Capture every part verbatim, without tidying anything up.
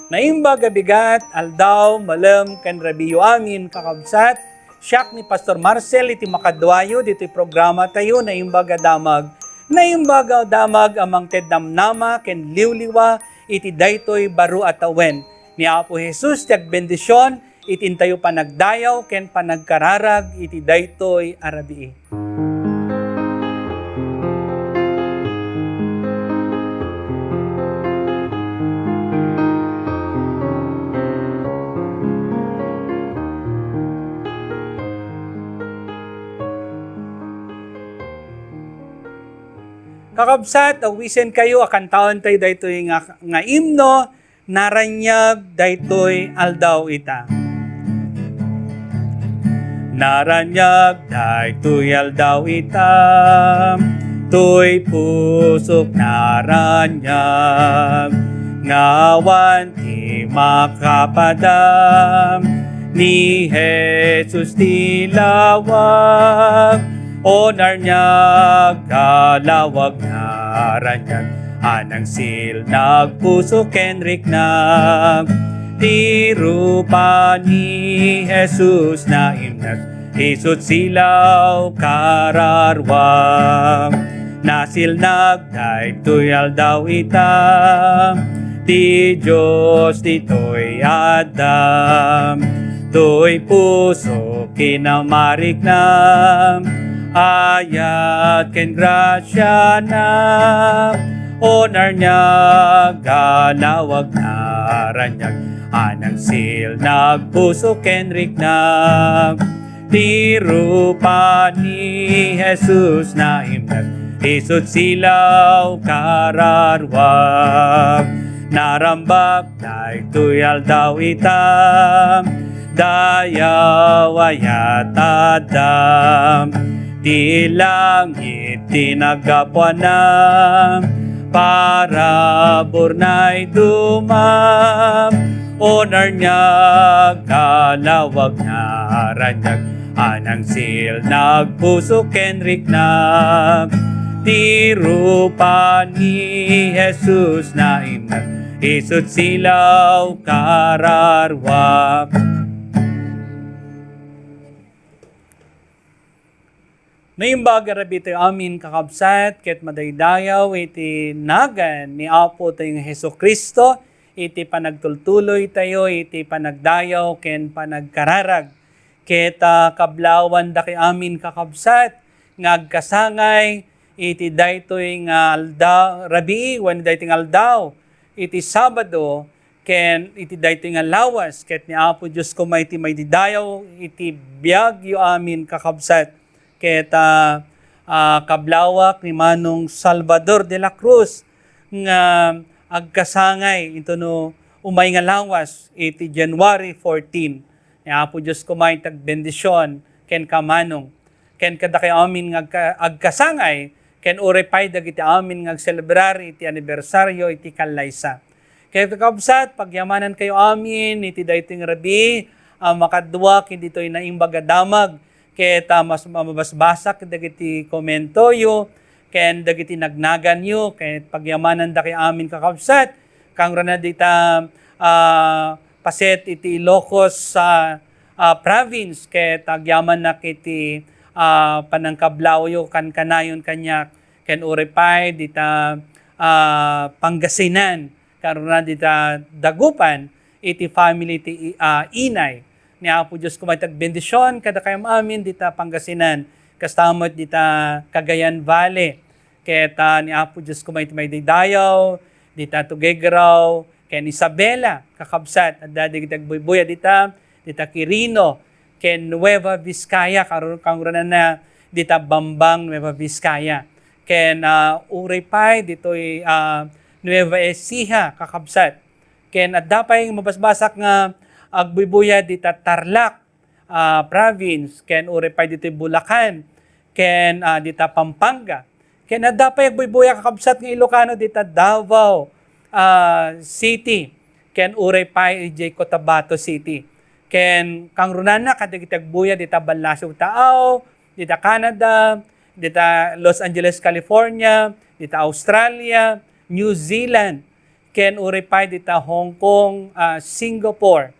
Naimbag a bigat, aldaw, malem, ken rabiiyo amin, kakabsat. Siak ni Pastor Marcel iti makaduayo ditoy programa tayo, Naimbag a Damag. Naimbag a Damag a mangted namnama ken liwliwa iti daytoy baro a tawen. Ni Apo Jesus ti agbendision iti intayo panagdayaw ken panagkararag iti daytoy a rabii. Kakabsat, awisen kayo a kantaon tayo daytoy nga, nga imno, Naraniag daytoy aldaw ita. Naraniag daytoy aldaw ita, toy pusok naraniag, nga awan ti makapadam, ni Jesus ti lawag, o naraniag a lawag naraniag. A nangsil nagpuso ken riknag. Ti rupa ni Jesus naimnas, isut' silaw kararua. Nasilnag daytoy aldaw ita, ti Dios ditoy adda. Toy puso kinamarikna, ayat ken grasiana, o narniag a lawag naraniag, a nangsil nagpuso ken riknag. Ti rupa ni Jesus naimnas, isut' silaw kararua. Narambak daytoy aldaw ita, dayaw ayat adda. Ti langit ti naggapuana, parabur naiduma. O narniag a lawag naraniag, a nangsil nagpuso ken riknag. Ti rupa ni Jesus naimnag, isut' silaw kararua. Naimbag a rabii tayo amin, kakabsat, ket madaydayaw iti nagan ni Apo tayo nga Jesu-Cristo, iti panagtultuloy tayo, iti panagdayaw ken panagkararag. Ket, ah, kablawan dakayo amin, kakabsat, nga agkasangay iti daytoy nga alda-, rabii, wenno daytoy nga aldaw, iti Sabado, ken iti daytoy nga lawas, ket ni Apo Dios koma iti maididayaw iti biagyo amin, kakabsat. Ket, ah, ah, kablawak ni Manong Salvador de la Cruz nga agkasangay intono umay nga lawas iti January fourteen. Ni Apo Dios koma iti agbendision kenka, Manong, ken kadakayo amin nga agka-, agkasangay, ken uray pay dagiti amin nga agselebrar iti anibersario iti kallaysa. Ket kakabsat, pagyamanan kayo amin iti daytoy nga rabii a makadua ken ditoy Naimbag a Damag. Ket, ah, mas-, mabasbasak dagiti komentoyo ken dagiti nagnaganyo, ket pagyamanan dakayo amin, kakabsat. Kangrana dita, ah, paset iti Ilocos, ah, ah, province, ket agyamanak iti, ah, panangkablawyo kankanayon kaniak, ken uray pay dita, ah, Pangasinan, kangrana dita Dagupan, iti family ti, ah, inay. Ni Apo Dios koma iti agbendision kadakayo amin dita Pangasinan, kasta met dita Cagayan Valley. Ket, ah, ni Apo Dios koma iti maididayaw dita Tuguegarao ken Isabela, kakabsat, adda dagiti agbuybuya dita, dita Quirino ken Nueva Vizcaya, kar-, kangrunana dita Bambang, Nueva Vizcaya. Ken, ah, uray pay ditoy, ah, Nueva Ecija, kakabsat. Ken adda pay mabasbasak nga agbuybuya dita Tarlac, ah, province, ken uray pay ditoy Bulacan, ken, ah, dita Pampanga. Ken adda pay agbuybuya, kakabsat, nga Ilocano dita Davao, ah, City, ken uray pay idiay Cotabato City. Ken kangrunana kadagiti agbuya dita Ballasiw Taaw, dita Canada, dita Los Angeles, California, dita Australia, New Zealand, ken uray pay dita Hong Kong, ah, Singapore,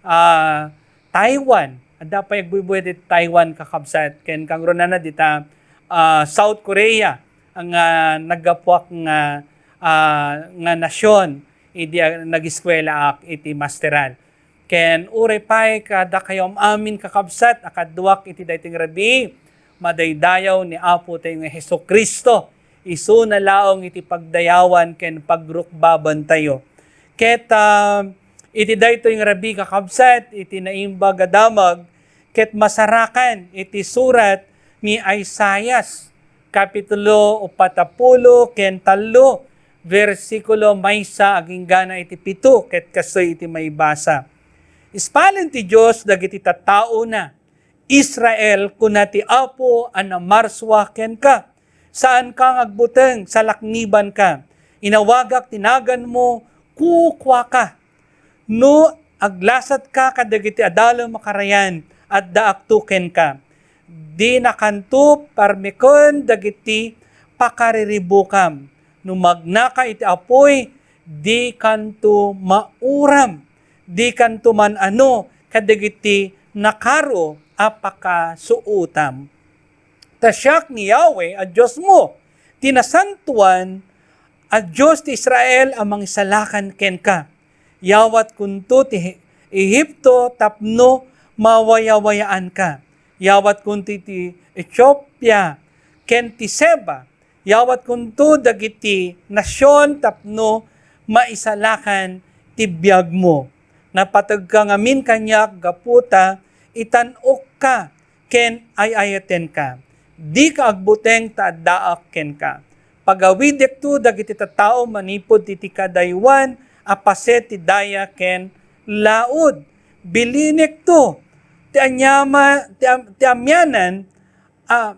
ah, Taiwan. Adda pay agbuybuya dita Taiwan, kakabsat, ken kangrunana dita, ah, South Korea, nga naggapuak nga, ah, nga nasion idi, ah, nag-eskuelaak iti masteral. Ken uray pay kadakayo am-amin, kakabsat, a kaduak iti daytoy nga rabii, madaydayaw ni Apo tayo nga Jesu-Cristo. Isuna laeng iti pagdayawan ken pagrukbaban tayo. Ket, ah, iti daytoy nga rabii, kakabsat, iti naimbag a damag, ket masarakan iti surat ni Isaias, kapitulo upat a pulo ken tallo, bersikulo maysa agingga na iti pito, ket kastoy iti maibasa. Ispalen ti Dios dagiti tattaona, "Israel," kuna ti Apo a namarsua kenka, "saanka nga agbuteng, salaknibanka. Inawagak ti naganmo, kukuaka. No aglasatka kadagiti adalem a karayan, addaakto kenka. Dinakanto parmeken dagiti pakariribukam. No magnaka iti apuy, dikanto mauram. Dikanto man-ano kadagiti nakaro a pakasuotam. Ta siak ni Yahweh a Diosmo, ti nasantoan a Dios ti Israel a mangisalakan kenka. Yawatkonto ti Egipto tapno mawayawayaanka. Yawatkonto ti Etiopia ken ti Seba. Yawatkonto dagiti nasion tapno maisalakan ti biagmo. Napategka ngamin kaniak gapu ta itan-okka ken ay-ayatenka. Dika agbuteng ta addaak kenka. Pagawidekto dagiti tattao manipud iti kadaywan a paset ti daya ken laud. Bilinekto ti anyama-, ti am-, ti amianan a,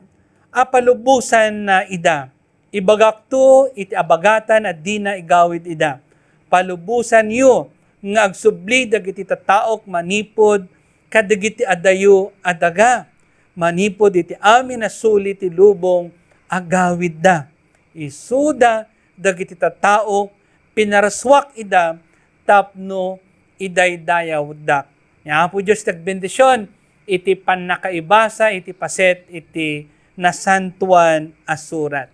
a palubosanna ida. Ibagakto iti abagatan a dina igawid ida. Palubosanyo nga agsubli dagiti tattaok manipud kadagiti adayo a daga, manipud iti amin a suli ti lubong a gawidda. Isuda dagiti tattaok, pinarsuak ida tapno idaydayawdak. Ni Apo Dios ti agbendision iti pannakaibasa iti paset iti Nasantoan a Surat.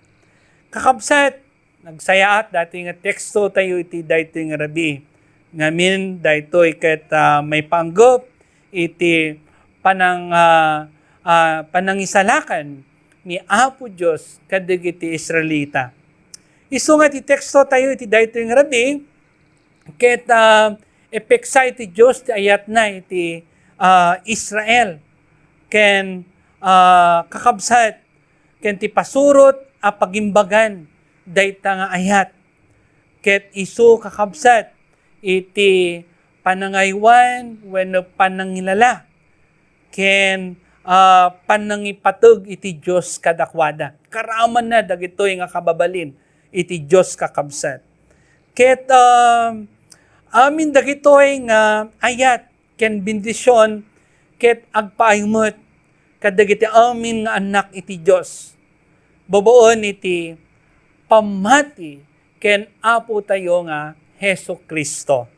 Kakabsat, nagsayaat daytoy nga teksto tayo iti daytoy nga rabii. Ngamin daytoy ket, ah, maipaanggup iti panang-, ah, ah, panangisalakan ni Apo Dios kadagiti Israelita. Isu nga ti teksto tayo iti daytoy nga rabii, ket, ah, ipeksa iti Dios ti ayatna iti, ah, Israel ken, ah, kakabsat ken ti pasurot a pagimbagan dayta nga ayat. Ket isu, kakabsat, iti panangaywan wenno panangilala ken, ah, panangipateg iti Dios kadakuada. Karamanna dagitoy nga kababalin iti Dios, kakabsat. Ket, ah, amin dagitoy nga ayat ken bendision ket agpaay met kadagiti amin nga annak iti Dios. Babaen iti pammati ken Apo tayo nga Jesu-Cristo.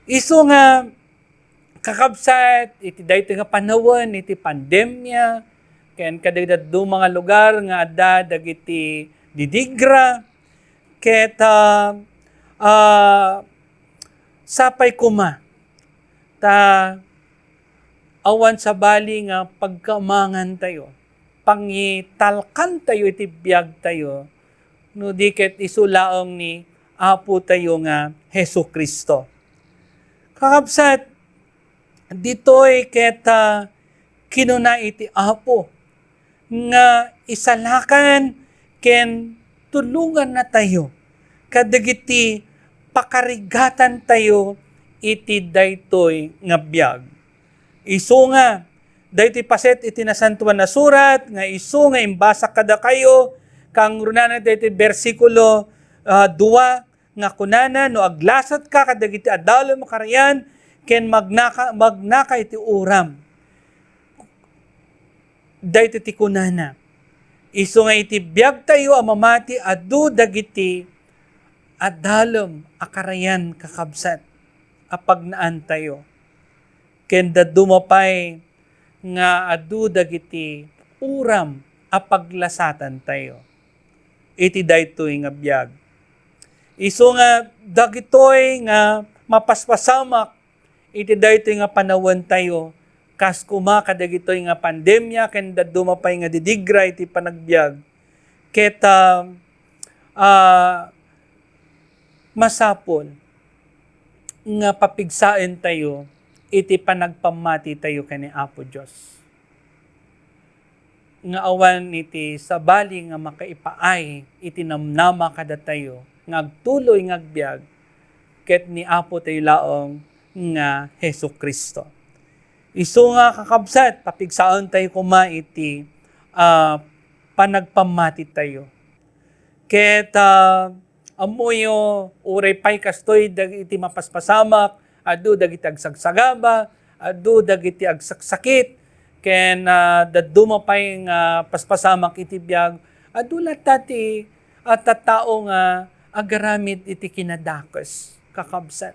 Isu nga, kakabsat, iti daytoy nga panawen iti pandemia ken kadagiti dadduma nga lugar nga adda dagiti didigra, ket, ah, ah, sapay koma ta awan sabali nga pagkamangan tayo, pangitalkan tayo iti biag tayo, no di ket isu laeng ni Apo tayo nga Jesu-Cristo. Kakabsat, ditoy ket, ah, kinuna iti Apo nga isalakan ken tulonganna tayo kadagiti pakarigatan tayo iti daytoy nga biag. Isu nga, daytoy paset iti Nasantoan a Surat nga isu nga imbasa kadakayo, kangrunana daytoy bersikulo, ah, dua, nga kunana, "No aglasatka kadagiti adalem a karayan ken magnaka, magnaka iti uram." Daytoy ti kunana. Isu nga iti biag tayo a mamati, adu dagiti adalem a karayan, kakabsat, a pagnaantayo. Ken dadduma pay nga adu dagiti uram a paglasatantayo iti daytoy nga biag. Isu nga dagitoy nga mapaspasamak iti daytoy nga panawentayo, kas kuma kadagitoy nga pandemia ken dadduma pay nga didigra iti panagbiag. Ket, ah, ah, masapul nga papigsaentayo iti panagpammatitayo ken ni Apo Dios. Nga awan iti sabali nga makaipaay iti namnama kadatayo nga agtuloy nga agbiag ket ni Apo tayo laeng nga Jesu-Cristo. Isu nga, kakabsat, papigsaentayo koma iti, ah, panagpammatitayo. Ket, ah, ammoyo, uray pay kastoy dagiti mapaspasamak, adu dagiti agsagsagaba, adu dagiti agsaksakit, ken, ah, dadduma pay nga paspasamak iti biag, adu latta ti, ah, tattao nga agaramid iti kinadakes, kakabsat.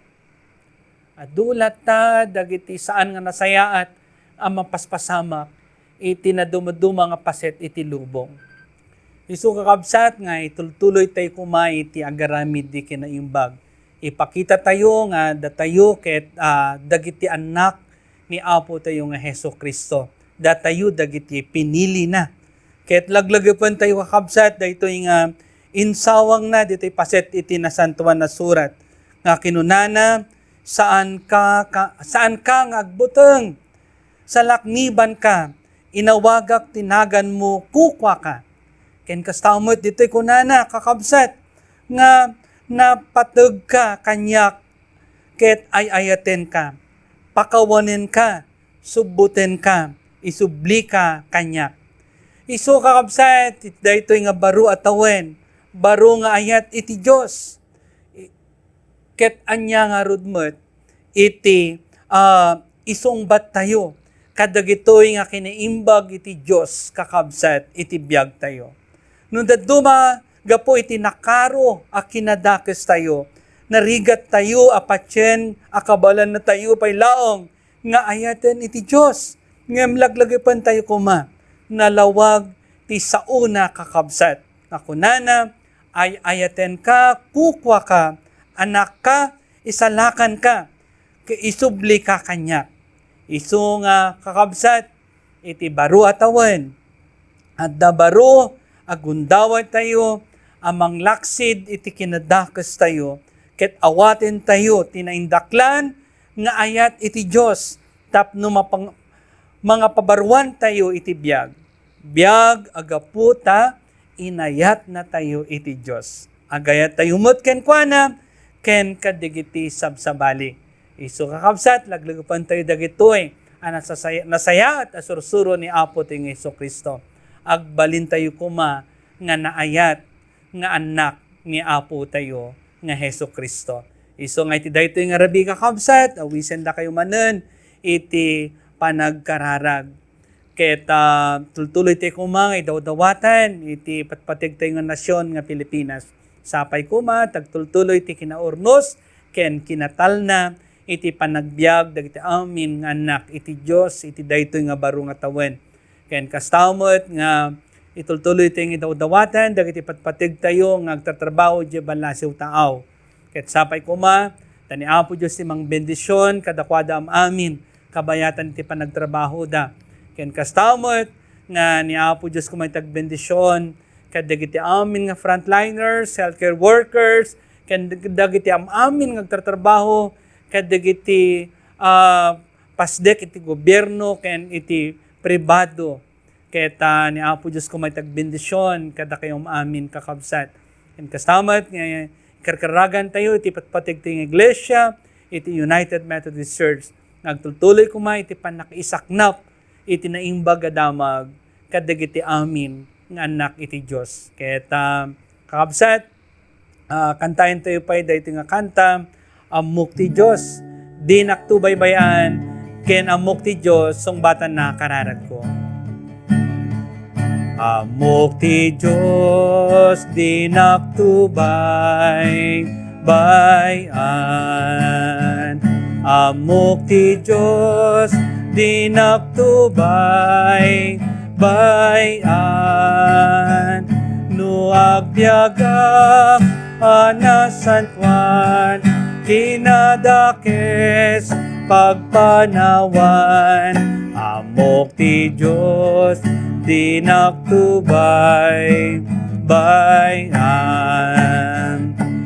Adu latta dagiti saan nga nasayaat a mapaspasamak iti nadumaduma nga paset iti lubong. Isu, kakabsat, nga itultuloytayo koma iti agaramid di kinaimbag. Ipakitatayo nga datayo ket, ah, dagiti annak ni Apo tayo nga Jesu-Cristo. Datayo dagiti pinilina. Ket laglagipentayo, kakabsat, daytoy nga insawangna ditoy paset iti Nasantoan a Surat nga kinunana, "Saan ka, ka, saan ka nga agbuteng? Salakniban ka, inawagak ti naganmo, kukua ka." Ken kasta met ditoy kunana, kakabsat, nga napategka kaniak ket ay-ayatenka, pakawanenka, subbotenka, isublika kaniak. Isu, kakabsat, iti daytoy nga baro a tawen, baro nga ayat iti Dios. Ket ania ngarud met iti, ah, isungbattayo kadagitoy nga kinaimbag iti Dios, kakabsat, iti biagtayo? No dadduma gapu iti nakaro a kinadakestayo, narigattayo a patien a kabalannatayo pay laeng nga ayaten iti Dios. Ngem laglagipentayo koma, nalawag ti saona, kakabsat, nga kunana, "Ay-ayatenka, kukuaka, anakka, isalakanka, ket isublika kaniak." Isu nga, kakabsat, iti baro a tawen, adda baro a gundawatayo a manglaksid iti kinadakestayo, ket awatentayo ti naindaklan nga ayat iti Dios tapno mapang-, mangapabaruantayo iti biag. Biag a gapu ta inayatnatayo iti Dios. Agayattayo met kenkuana ken kadagiti sabsabali. Isu, kakabsat, laglagipentayo dagitoy a nasasaya-, nasayaat a sursuro ni Apo tayo nga Jesu-Cristo. Agbalintayo koma nga naayat nga annak ni Apo tayo nga Jesu-Cristo. Isu nga iti daytoy nga rabii, kakabsat, awisendakayo manen iti panagkararag. Ket, ah, tultuloytayo koma nga idawdawatan iti patpategtayo nga nasion nga Pilipinas. Sapay koma, tagtultuloy ti kinaurnos ken kinatalna iti panagbiag dagiti amin nga annak iti Dios iti daytoy nga baro nga tawen. Ken kasta met nga itultuloytayo nga idawdawatan dagiti patpategtayo nga agtatrabaho idiay Ballasiw-Taaw. Ket sapay koma, ta ni Apo Dios ti mangbendision kadakuada am-amin, kabayatan ti panagtrabahoda. Ken kasta met, nga ni Apo Dios koma ti agbendision kadagiti amin nga frontliners, healthcare workers, ken dag-, dagiti am-amin nga agtatrabaho kadagiti, ah, pasdek iti gobierno ken iti pribado. Ket, ah, ni Apo Dios koma ti agbendision kadakayo amin, kakabsat. Ken kasta met nga ikarkaragantayo iti patpategtayo nga iglesia, iti United Methodist Church. Nga agtultuloy koma iti pannakaisaknap iti naimbag a damag kadagiti amin nga annak iti Dios. Ket, ah, kakabsat, ah, kantaentayo pay daytoy nga kanta, "Ammok ti Dios, dinakto baybay-an, ken ammok ti Dios, sungbatanna kararagko." Ammok ti Dios, dinak tubay, bay-an. Ammok ti Dios, dinak tubay, bay-an. No agbiagak a nasantoan, kinadakes pagpanawan. Ammok ti Dios, dinak tubay, bay-an.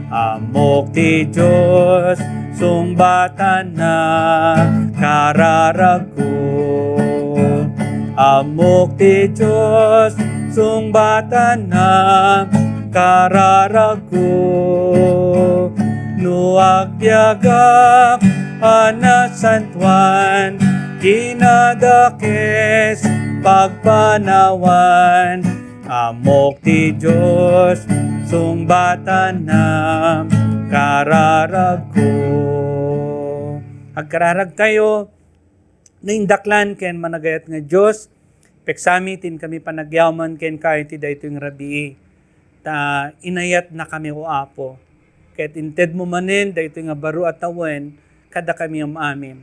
Ammok ti Dios, sungbatanna kararagko. Ammok ti Dios, sungbatanna kararagko. No agbiagak a nasantoan, kinadakes pagpanawan. Ammok ti Dios, sungbatanna kararagko. Agkararagtayo, naindaklan ken managayat nga Dios, peksami ti inkami panagyaman kenka iti daytoy nga rabii. Ta inayatnakami, O Apo, ket intedmo manen daytoy nga baro a tawen kadakami am-amin.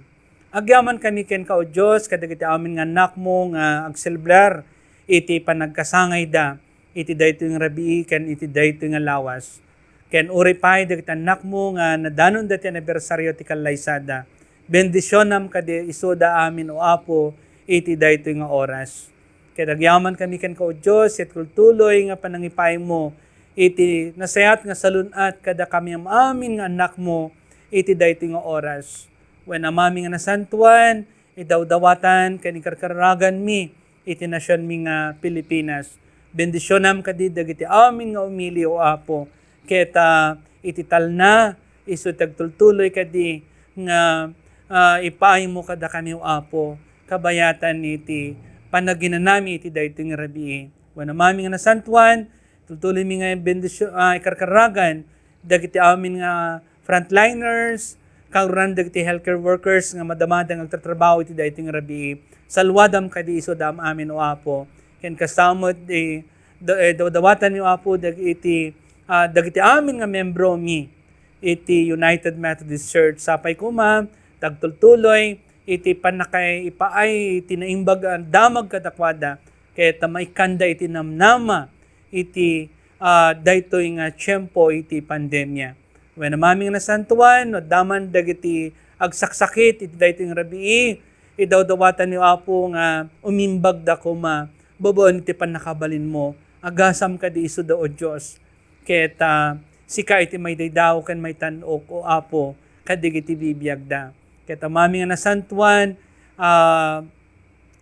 Agyamankami kenka, O Dios, kadagiti amin nga annakmo nga agselebrar iti panagkasangayda iti daytoy nga rabii ken iti daytoy nga lawas. Ken uray pay dagiti annakmo nga nadanonda ti anibersario ti kallaysada, bendisionam kadi isuda amin, O Apo, iti daytoy nga oras. Ket agyamankami kenka, O Dios, iti tultuloy nga panangipaaymo iti nasayaat nga salun-at kadakami am-amin nga annakmo iti daytoy nga oras. Wen, Amami nga nasantoan, idawdawatan ken ikarkaraganmi iti nasionmi nga Pilipinas. Bendisionam kadi dagiti amin nga umili, O Apo, ket, ah, iti talna, isu ti agtultuloy kadi nga, ah, ipaaymo kadakami, O Apo, kabayatan iti panaginanami iti daytoy nga rabii. Wen, Amami nga nasantoan, tultuloymi nga bendisio-, ah, ikarkaragan dagiti amin nga frontliners, karunan dagiti healthcare workers nga madamada nga agtatrabaho iti daytoy nga rabii. Saluadam kadi isuda am-amin, O Apo. Ken kasta met, eh, da-, eh, daw-, dawatanmi, O Apo, dagiti, ah, dagiti amin nga membromi iti United Methodist Church. Sapay koma, tagtultuloy iti pannakaipaay iti naimbag a damag kadakuada, ket maikkanda iti namnama iti, ah, daytoy nga tiempo iti pandemia. Wen, Amami nga nasantoan, no adda man dagiti agsaksakit iti daytoy nga rabii, idawdawatanmi, Apo, nga umimbagda koma babaen iti pannakabalinmo. Agasam kadi isuda, O Dios, ket, ah, sika iti maidaydayaw ken maitan-ok, O Apo, kadagiti bibiagda. Ket Amami nga nasantoan, ah,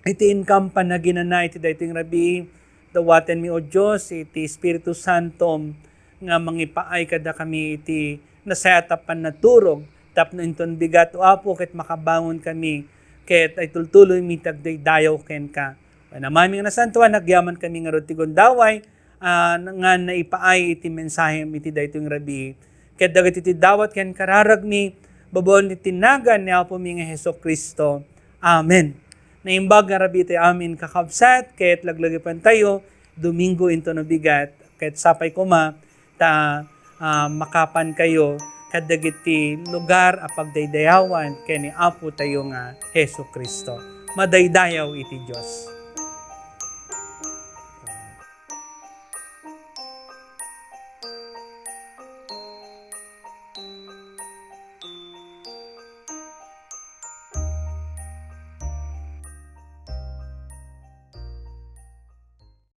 iti inkam panaginana iti daytoy nga rabii, dawatenmi, O Dios, iti Espiritu Santom nga mangipaay kadakami iti nasayaat a pannaturog tapno inton bigat, O Apo, ket makabangon kami ket ay tultuloymi ti agdaydayaw kenka. Wen, Amami nga nasantoan, agyamankami ngarud ti gundaway, ah, nga naipaay iti mensahem iti daytoy nga rabii. Ket dagiti ti dawat ken kararagmi, babaen iti nagan ni Apomi nga Jesu-Cristo. Amen. Naimbag nga rabii ti amin, kakabsat, ket laglagipantayo, Domingo inton no bigat, ket sapay koma ta, ah, makapankayo kadagiti lugar a pagdaydayawan ken ni Apotayo nga Jesu-Cristo. Madaydayaw iti Dios.